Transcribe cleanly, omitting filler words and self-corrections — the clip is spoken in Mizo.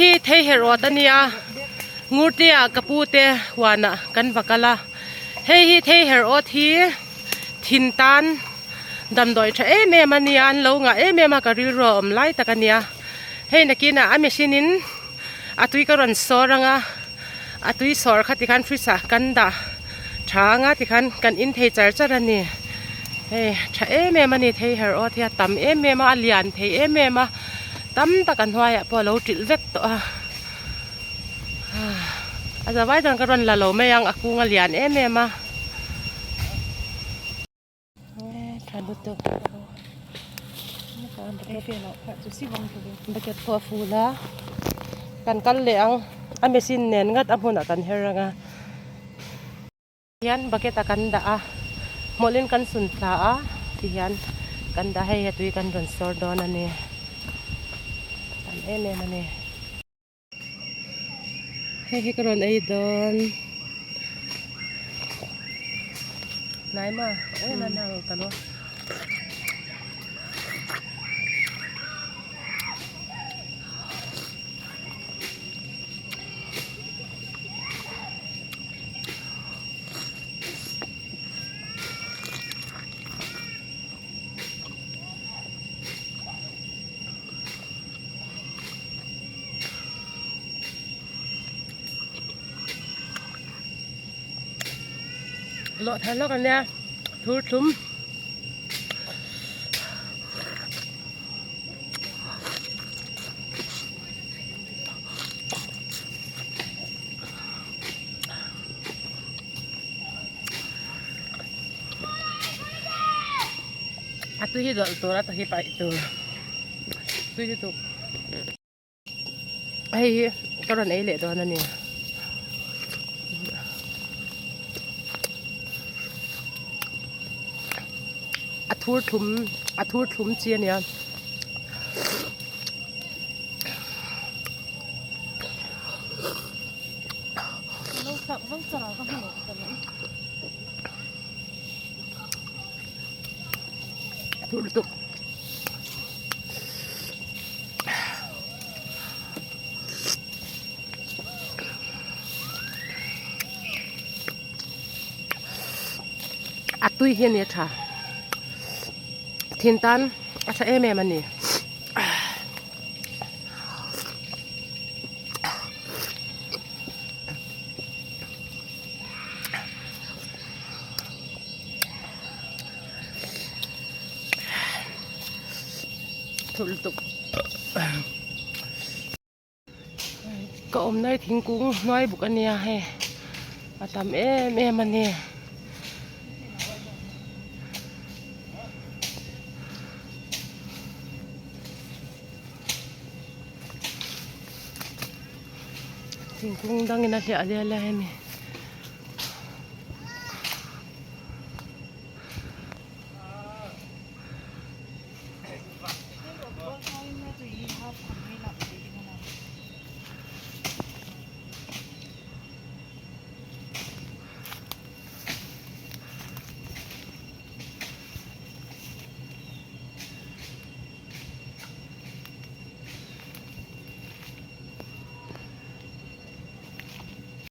hi thei herh awt a nia Ngurtea ka pu te huanah kan va kal a hei hi thei herh awt hi thin tan damdawi tha em em a nia an lo ngah em em a ka rilru a awm lai tak a nia hei nakinah a machine in a tui ka rawn sawr ang a a tui sawr kha tikhan fridge ah kan dah tha ang a tikhan kan in thei char char a ni hei tha em em a ni thei herh awt hi a tam em em a a lian thei em em a tam tak a hnuaiah pawh a lo trilh vek tawh a a zavai chuan ka rawn la lo mai ang a kung a lian em em a. Tha lutuk bucket pawh a ful a kan kal leh ang a machine nen ngat a hmunah kan her ang a hian bucket a kan dah a hmawlhin kan sun thla a tihian kan dah hei a tui kan rawn sawr dawn a ni tam em em a ni. Hei hi ka rawn ei dawn hnai ma aw na na lo ta lo. Lawh thar lawk ania thur thlum a tui hi dawlh tur a ta hi paih tur. Tui lutuk. Hei hi ka rawn ei leh dawn a ni. A thur thlum a thur thlum chi a nia. Thur lutuk. A tui hi a ni a tha thin tan a tha em em a ni. Thur lutuk ka awmna hi thingkung hnuai buk ania hei a tam em em a ni thingkung dangin a hliah lel a hemi.